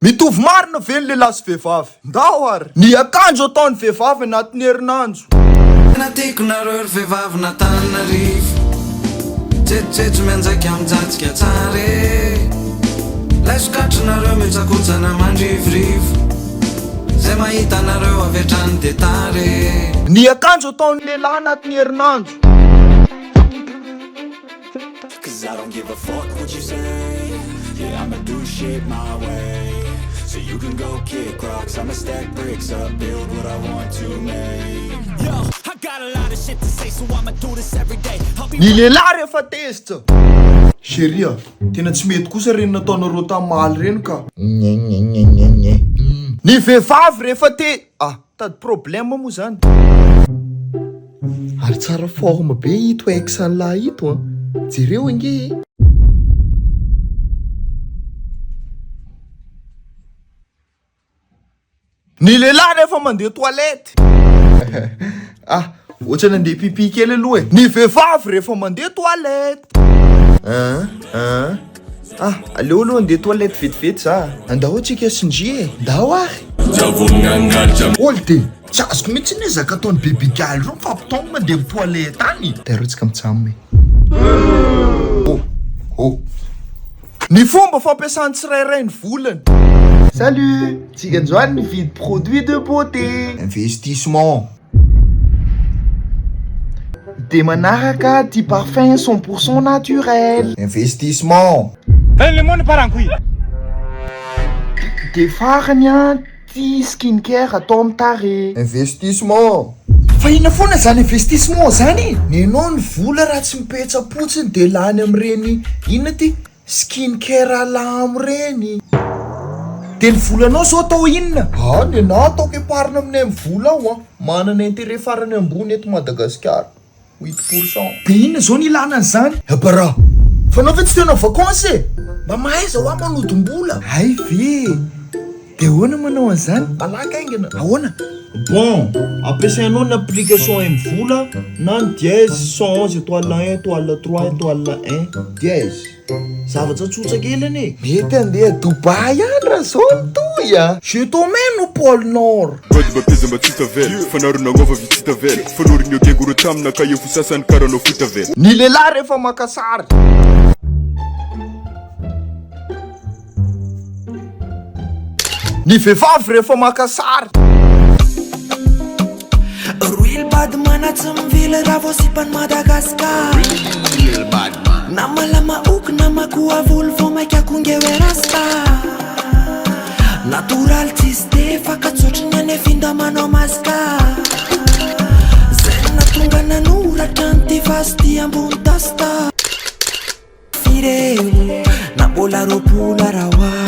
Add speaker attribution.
Speaker 1: Mitovy marina ve ny lehilahy sy vehivavy? Ndao ary! Ny akanjo ataon'ny vehivavy anatin'ny herinandro.
Speaker 2: Tena tiako nareo ry vehivavin'Antananarivo Tsetsotsetso mianjaika mijanjika tsara e Lay sokatrinareo mihontsakontsana mandrivorivo Zay mahita anareo avy hatrany de tara e.
Speaker 1: Ny akanjo ataon'ny lehilahy anatin'ny herinandro.
Speaker 3: Cause I don't give a fuck what you say. Yeah, I'ma do shit my way. So you can go kick rocks, I'ma stack bricks up, build what I want to make.
Speaker 4: Yo, I got a lot of shit to say, so I'ma do this every day. I'll be
Speaker 1: Ny lehilahy rehefa tezitra. Chérie a, tena tsy mety kosa ireny nataonareo tamin'ny maly ireny ka. Nye-nye-nye-nye-nye. Ny vehivavy rehefa te, ah, mitady problème moa zany. Ary tsara forme be ito ex an'lah ito an! Jereo ange e! Ny lehilahy rehefa mandeha toilette. Ah, ohatrany andeha pipi kely aloha e. Ny vehivavy rehefa mandeha toilette. An, an. Ah, aleo aloha andeha toilette vetivety za. Andao tsika sy ndry e. Ndao ary. Old e! Tsy azoko mihitsy ny ezaka ataon'i Baby-Gal reo mifampitaogno mandeha amin'ny toilette any. D'ailleurs tsika mitsam e. Oh oh. Ny fomba fampiasan'ny tsirairay ny volany. Salut! Tsika androany nividy produit de beauté. Investissement. Dia manaraka ty parfum 100% naturel. Investissement. Dia farany an. Ty skin care atao am tarehy. Investissement! Fa inona foana zany investissement zany e? Nenao ny vola raha tsy mipetsa-potsiny de lany am'ireny inona ty skin care alamo reny. De ny volanao zao atao inona? Ah nenah ataoko epargne amin'ny MVola ao an, manana intérêt farany ambony eto Madagasikara. Huit pour cent. De inona zao ny ilana an'izany? Bra! Fa anao ve tsy tena vacances e? Mba mahaiza hoa manodim-bola. Hay ve e! De ahoana manao an'izany? Malaky haingana. Ahoana? Bon, ampiasainao ny application MVola na ny dièse 111 étoile 1 étoile 3 étoile 1 dièse. Zavatra tsotra kely anie e. Mety andeha Dubaï any raha zao ny tohy a! Je t'emmène au pôle Nord.
Speaker 5: Bady mba peza mba tsy tavela Fa nareo nagnova vy tsy tavela Fa norin'io kengoro tamina ka eo fo sasany kara anao fo tavela.
Speaker 1: Ny lehilahy rehefa maka sary. Ny vehivavy rehefa maka sary.
Speaker 2: Real bad man tsy mivily raha vao sipan'i Madagascar Na malama oky na makoa volo vao maika konge hoe rasta Natoraly tsisy tefaka tsotry ny any finda manao maska Zay no nahatonga nanoratra an'ity vazo ty ambony tasta Firy e, na mbola 20 ara hoa.